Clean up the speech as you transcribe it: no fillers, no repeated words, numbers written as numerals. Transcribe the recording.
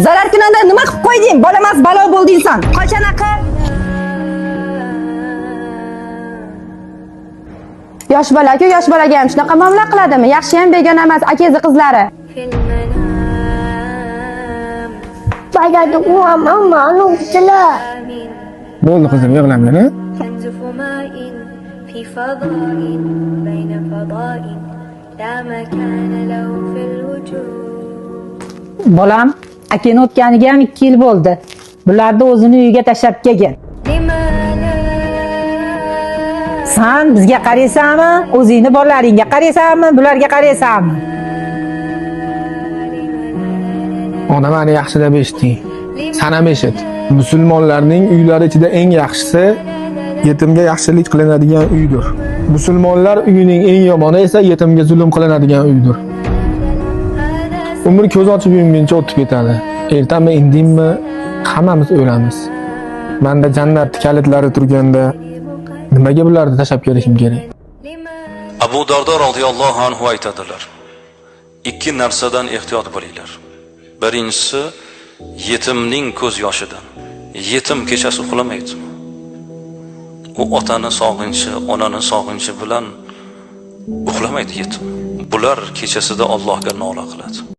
Zarar kunanda nima qilib qo'yding? Bolamas balo bo'lding san. Qochanaqa. Yosh bola-ku, yosh bolaga ham shunaqa muomala qiladimi? Yaxshi ham begona emas, akangizni qizlari. Bo'ldi qizim, yig'lamang, a? تنزف ماء في فضاء بين فضاء لا مكان له في الوجود. Bolam, akani o'tganiga ham 2 yil bo'ldi. Bularni o'zini uyiga tashlab kelgin. لما لا San bizga qaraysanmi? O'zingni bolalaringga qaraysanmi? Bularga qaraysanmi? Ona, mani yaxshilab eshiting. San ham eshit. Musulmonlarning uylari ichida eng yaxshisi yetimga yaxshilik qilinadigan uydir. Musulmonlar uyining eng yomoni esa yetimga zulm qilinadigan uydir. Umr ko'z ochib yumguncha o'tib ketadi. Ertami indinmi hammamiz o'lamiz. Manda jannat kalitlari turganda nimaga bularni tashlab kelishim kerak? Abu Dardo radhiyallohu anhu aytadilar: Ikki narsadan ehtiyot bo'linglar. Birinchisi yetimning ko'z yoshidan. Yetim kechasi uxlamaydi. U otani sog'inchi, onani sog'inchi bilan uxlamaydi yetim. Bular kechasida Allohga nola qiladi.